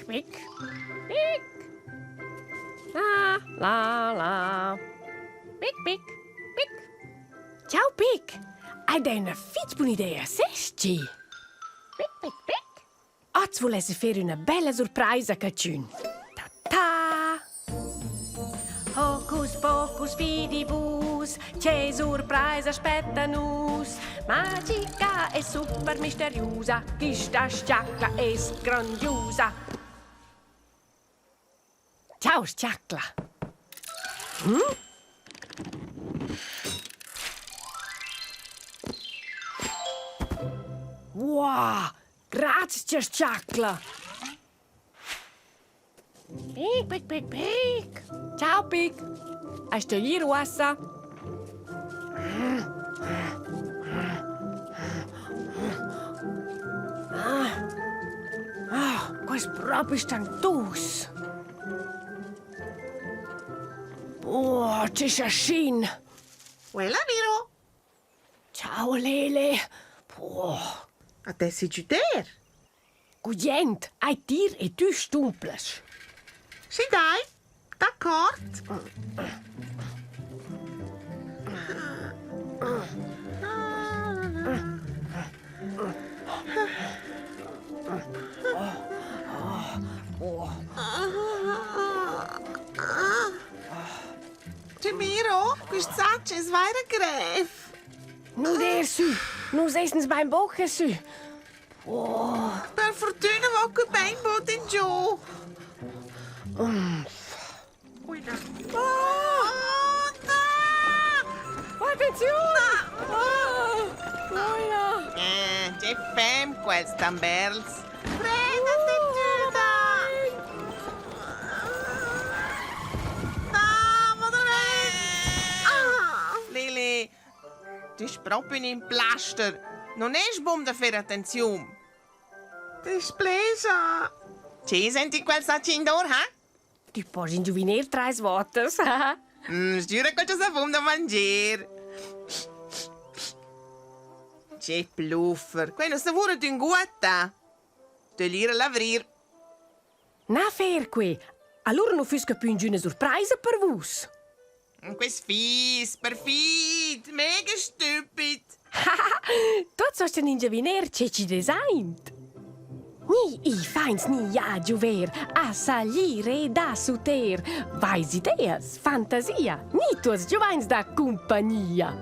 Pic, pic, pic. La, la, la. Pic, pic, pic. Ciao, Pic. Hai dai üna fich buna idea, sest chi? Pic, pic, pic. Oz vulessi fer üna bella surpraisa a qualchün. Ta ta! Hocus pocus fidibus, che surpraisa aspetta nus. Magica e super misteriusa, quista sgiacla es grandiusa. Ciao sgiacla! Hm? Wow! Grazia sgiacla! Pic, pic, pic, pic. Ciao, Pic. A sto ir uossa. Ah, ah, quai es propi stantus. Oh, che schaschin! Quella Miro! Ciao Lele! Oh. A te si giuder? Gugent, hai tir e tü stumplas. Sì dai, d'accord. Ti Miro, quist sacc es vaira grev. Nu der sü, nus essens bain boca sü. Oh. Per fortüna va que bainbod ingiò. Mm. Ui, na. Oh, na! Attenzione! Oh, oh, Eh, che fem quels tambels? Prenda tüda! Na, vado Ah! Lili, tu es propi ün implaster. Non es bun da fer attenziun. Displesa. Che senti quel sacin d'or, ha? Tu poss ingiuviner trais votas. Mm, sgiura quel che sa bun da mangier. Che pluffer, quei non savura d'ün guotta. Stögl ir a l'avrir. Na fer que. Allura nu füss que pü ingüna surpraisa per vus. Quest fis, perfid, mega stupid. Tuots osten ingeviner che chi desaint. Ni i fains ni ja giuver, a saglir e da suter. Vais ideas, fantasia, ni tuots giuvains da cumpagnia.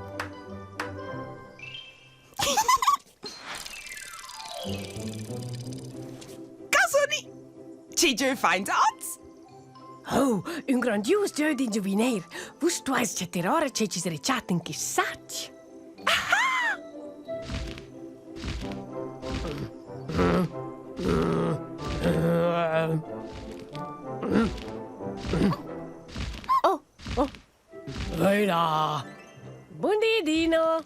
Casoni! Che jeu feins oz? Oh, ün grandius gieu d'ingiuviner. Vus stuais chattar ora che chi s'rechatta in quist sach. Aha! Oh, oh. Eila! Bun di, Dino!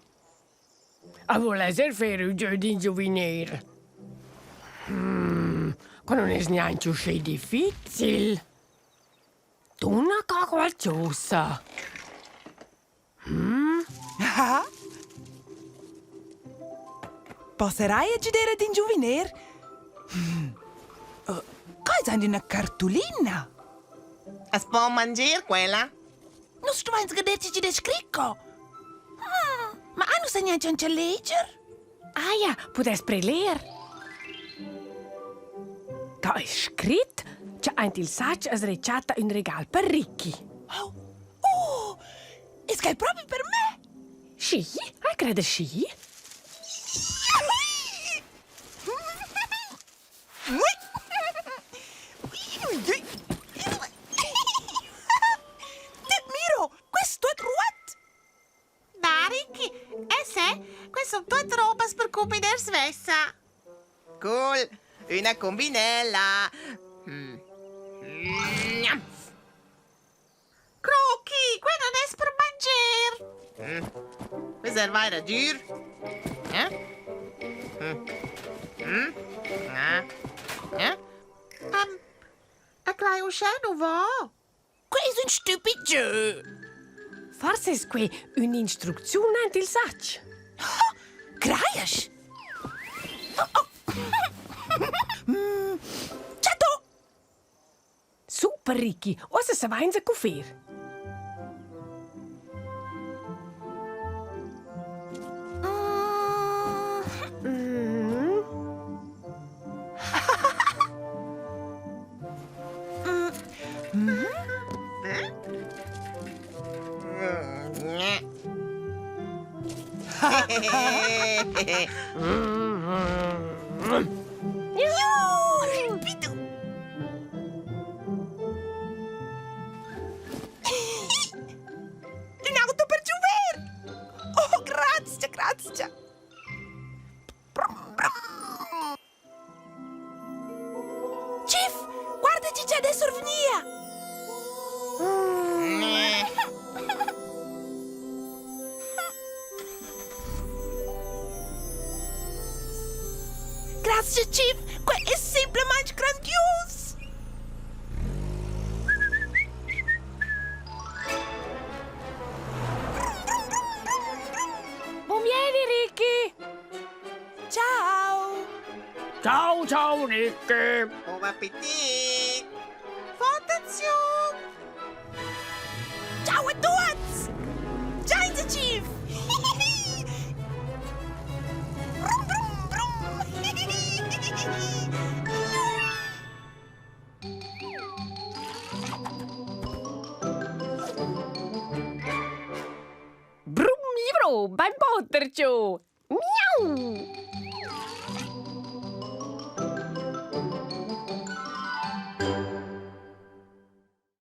A vuless er fer ün gieu d'ingiuviner. Mm, que nun es gnanc uschè difficil. Duna qua qualchosa. Mm? Passerai a giuder ad ingiuviner? Mm. Uh, Quai es üna cartulina. As po mangier quella? Nus stuvains guarder chi chi'd es scricco. Hmm, ma a nu sa gnanc auncha leger. Aja, pudess preler. Da es scrit cha aint il sach as rechatta ün regal per Ricky. Oh, oh, es quai propi per me? Schi, a creda schi. Miro, questo è ruot! Na, Ricky, eh se, queste sono tutte robas per cumpiner svessa. Cool, una combinella. Mm. Mm. Croqui, quei non es per mangier. Mm. Questa è vaira dür. Eh? Mm. Mm. Ah. Eh? Um, a crei uschè nu va. Quei es ün stupid giö. Forse es quei ün'instrucziun aint il sach. Crajas? Oh, oh. mm. Chatto! Super, Ricky! Uossa savainsa co fer. Ün auto per giuver! Oh, grazcha, grazcha! Chief, guarda chi cha d'es survgnia! Grazcha, Chief! Quai es simplamaing grandius! Bun viedi, Ricky! Ciao! Ciao, ciao, Ricky! Buon appetit! Fa attenziun! Ciao a tuots! Ciao, Chief! Brum, brum, brum! Brum, libro, bain poter giù! Miau!